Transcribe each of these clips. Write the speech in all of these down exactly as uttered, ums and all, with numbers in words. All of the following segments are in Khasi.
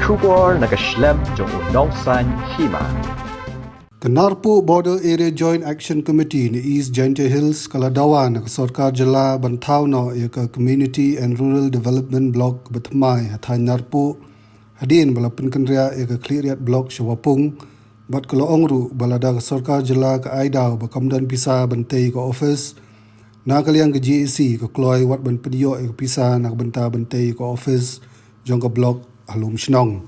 Khubor na ka shlem jong u nongsan hima. Ka Narpuh Border Area Joint Action Committee na East Jaintia Hills ka la dawa na ka sorkar jylla ban thaw noh ïa ka Community and Rural Development Block ba thymmai ha thaiñ Narpuh, hadien ba la pynkynriah ïa ka Khliehriat Block sha Wapung, bad ka la ong ruh ba lada ka sorkar jylla ka ai daw ba kam don pisa ban tei ka office na ka liang ka J A C, ka kloi wat ban pynïoh ïa ka pisa na ka bynta ban tei ka office jong ka block ha Lumshnong.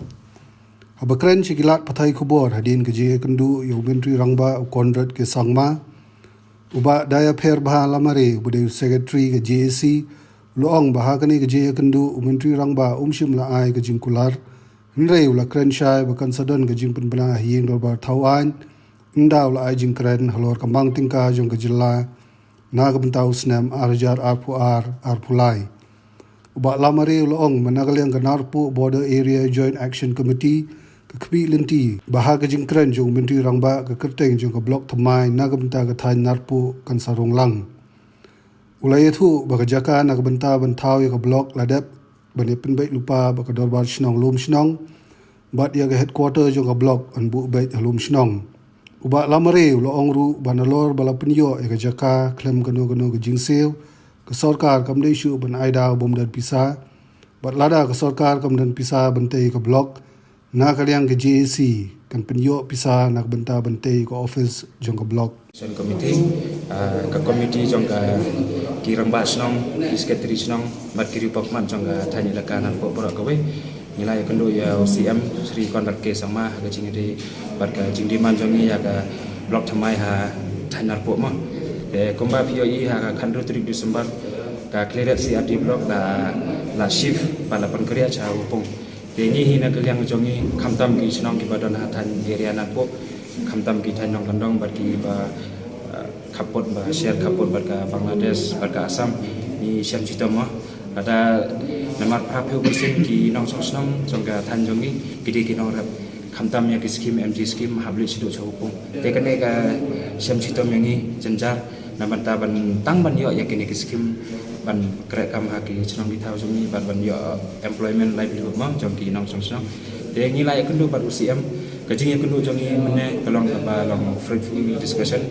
Haba kren sha ki lad pathai khubor hadien ka jingïakynduh ïa u Myntri Rangbah u Conrad K Sangma, u Bah Dayapher Bah Lamare uba dei u Secretary ka J A C, u la ong ba ha kane ka jingïakynduh u Myntri Rangbah um shym la ai ka jingkular, hynrei u la kren shai ba kan sa don ka jingpynbna ha ïing dorbar thaw aiñ, ynda u la ai jingkren halor ka mang tyngka jong ka jylla na ka bynta u snem ar hajar arphew ar arphew lai. U Bah Lamare u la ong ba na ka liang ka Narpuh Border Area Joint Action Committee ka khmih lynti ba ha ka jingkren jong u Myntri Rangbah ka kyrteng jong ka block thymmai na ka bynta ka thaiñ Narpuh kan sa rung lang. U la ïathuh ba ka jaka na ka bynta ban thaw ïa ka block la dep ban ïa pynbeit lypa bad ka dorbar shnong Lumshnong, bad ïa ka headquarter jong ka block yn buh beit ha Lumshnong. U Bah Lamare u la ong ruh ba nalor ba la pynïoh ïa ka jaka khlem kano kano ka jingsiew, ka sorkar kam dei shuh ban ai daw bym don pisa, bad lada ka sorkar kam don pisa ban tei ka block, na ka liang ka J A C kan pynïoh pisa na ka bynta ban tei ka office jong ka block. Shan committee, ah, ka committee jong ka ki rangbah shnong, ki secretary shnong, bad ki riew pakhmat jong ka thaiñ Elaka Narpuh baroh kawei. Ngi la ïakynduh ïa u C M Shri Conrad K Sangma ha ka jingïadei bad ka jingdemand jong ngi ïa ka block thymmai ha thaiñ Narpuh mo. Te kumba phi ïohi ha ka khathynriew tarik December ka Khliehriat C R D block la, la shift bad la pynkhreh sha Wapung. Te ngi hi na ka liang jong ngi khamtam ki shnong kiba don ha thaiñ area Narpuh, khamtam ki thaiñ nongkyndong bad kiba, eh, khappud ba sher khappud bad ka Bangladesh bad ka Assam, ngi shem chitom mo. Lada namar phra phew percent ki nongshong shnong jong ka thaiñ jong ngi ki dei ki nongrep, khamtam ïa ki skim M G skim hap leit shaduh sha Wapung. Te kane ka shem chitom ïa ngi jynjar na bynta ban tang ban ïoh ïa kine ki skim ban khreh kam ha ki shnong ki thaw jong ngi bad ban ïoh employment livelihood mo jong ki nongshong shnong. Te ngi la ïakynduh bad u C M, ka jingïakynduh jong ngi mynne ka long kaba long fruitful discussion.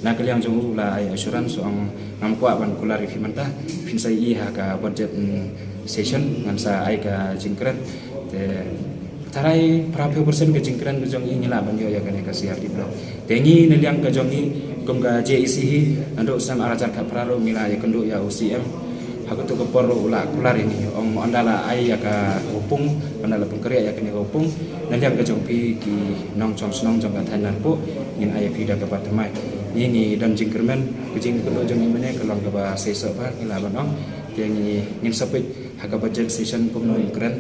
Na ka liang jong u la ai assurance, ong ngam kwah ban kular ïa phi mynta, phin sa ïohi ha ka budget, mm, session ngan sa ai ka jingkren. Te tharai phra phew percent ka jingkren ka jong ngi ngi lah ban ïoh ïa kane ka C R D block. Te ngi na liang ka jong ngi kum ka J A C hi, naduh snem ar hajar khatphra ruh ngi la ïakynduh ïa u C M. Ha kato ka por ruh u la kular ïa ngi, ong ynda la ai ïa ka Wapung, ynda la pynkhreh ïa kane ka Wapung, na liang ka jong phi ki nongshong shnong jong ka thaiñ Narpuh, ngin ai ïa phi da kaba thymmai. Ngi ngi don jingkyrmen, ka jingkynduh jong ngi mynne ka long kaba seisoh bha, ngi lah ban ong. Te ngi ngin sa peit ha ka budget session kumno ngin kren.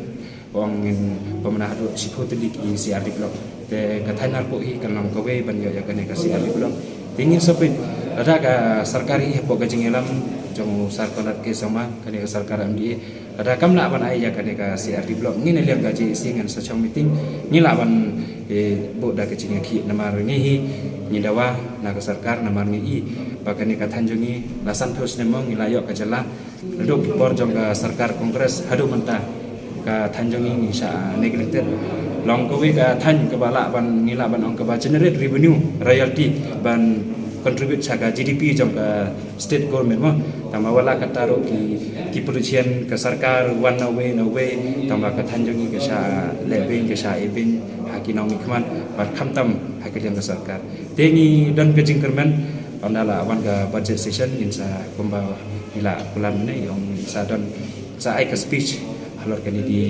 Ong ngin pynbna haduh shiphew tylli ki C R D block. Te ka thaiñ Narpuh hi kan long kawei ban ïoh ïa kane ka C R D block. Te ngin sa peit lada ka sorkar hi hapoh ka jingïalam jong u Sir Conrad K Sangma, kane ka sorkar M D A, lada kam lah ban ai ïa kane ka C R D block, ngi na liang ka J A C ngan sa shong meeting, ngi lah ban, eh, buh da ka jingïakhih namar ngi hi ngi dawa na ka sorkar namar ngi i ba kane ka thaiñ jong ngi la san phew snem mo ngi la ïoh ka jylla. Naduh ki por jong ka sorkar Congress haduh mynta ka thaiñ jong ngi ngi shah neglected. Long kawei ka thaiñ kaba lah ban ngi lah ban ong kaba generate revenue, royalty, ban contribute sha ka G D P jong ka state government mo. Tangba wat la katta ruh ki, ki politician ka sorkar wan na wei na wei, tangba ka thaiñ jong ngi ka shah leh beiñ, ka shah ïeh beiñ ha ki nongmihkhmat bad khamtam ha ka liang ka sorkar. Te ngi don ka jingkyrmen, ynda la wan ka budget session ngin sa kumba ngi la kular mynne, ong sa don, sa ai ka speech halor kane ka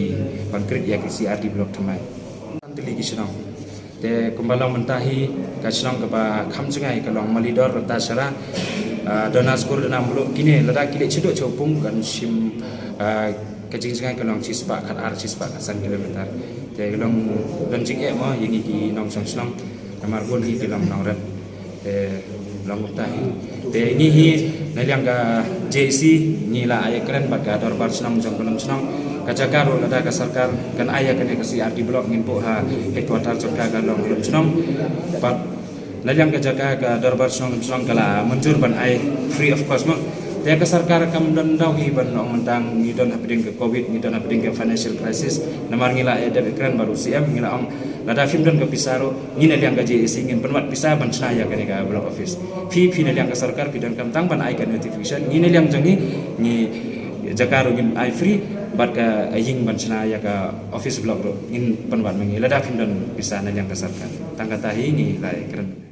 ban create ïa ka C R D block thymmai. San tylli ki shnong. Te kumba long mynta hi ka shnong kaba kham jngai ka long Malidor, Ratacherra, ah, Donaskur, Donamuluk, kine lada ki leit shaduh sha Wapung kan shim, ah, ka jingjngai ka long shispah khatar, shispah khatsan kilometer. Te ka long don jingeh mo ïa ngi ki nongshong shnong. Namar bun hi ki long nongrep. Te long kumta hi. Te ngi hi na liang ka J A C ngi la ai kren bad ka dorbar shnong jong ka Lumshnong. Ka jaka ruh lada ka sorkar kan ai ïa kane ka C R D block ngin buh ha headquarter jong ka ka long Lumshnong. Bad na liang ka jaka ka dorbar shnong Lumshnong ka la mynjur ban ai free of cost mo. Te ka sorkar kam don daw hi ban ong mynta ngi don hapdeng ka covid, ngi don hapdeng ka financial crisis. Namar ngi la ïa dep kren bad u C M, ngi la ong lada phim don ka pisa ruh, ngi na liang ka J A C ngin pynwad pisa ban shna ïa kane ka block office. Phi, phi na liang ka sorkar phi donkam tang ban ai ka notification, ngi na liang jong ngi, ngi jaka ruh ngin ai free, bad ka ïing ban shna ïa ka office block ruh ngin pynwad ma ngi lada phim don pisa na liang ka sorkar. Tang kata hi ngi la ïa kren.